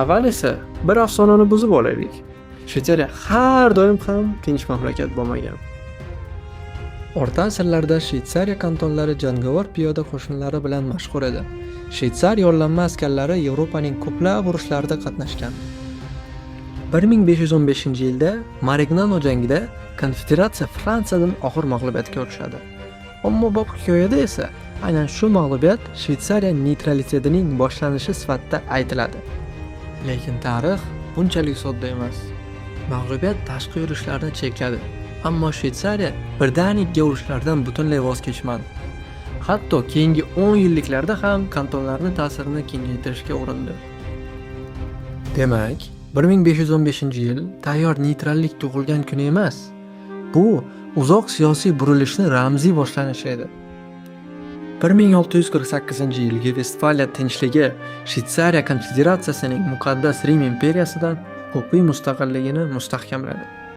Avval esa bir afsonani buzib olaylik. Shvetsariya har doim ham tinch mamlakat bo'lmagan. O'rta asrlarda Shvetsariya kantonlari jangovar piyoda qo'shinlari bilan mashhur edi. Shvetsar yollanma askarlari Yevropaning ko'plab urushlarida qatnashgan. 1515-yilda Marignano jangida konfederatsiya Fransiyadan og'ir mag'lubiyatga uchradi. Ommabop hikoyada esa aynan shu mag'lubiyat Shvetsariya neytralitetining boshlanishi sifatida aytiladi. Lekin tarix bunchalik sodda emas. Mag'lubiyat tashqi yurishlarni chekladi, ammo Shvetsariya birdaniga urushlardan butunlay voz kechmadi. Hatto keyingi 10 yilliklarda ham kantonlarni ta'sirini kengaytirishga urindi. Demak, 1515-yil tayyor neytrallik tug'ilgan kun emas. Bu uzoq siyosiy burilishni ramziy boshlanishi edi. 1648-yilgi Vestfaliya tinchligi Shvetsariya konfederatsiyasining Muqaddas Rim imperiyasidan huquqiy mustaqilligini mustahkamladi.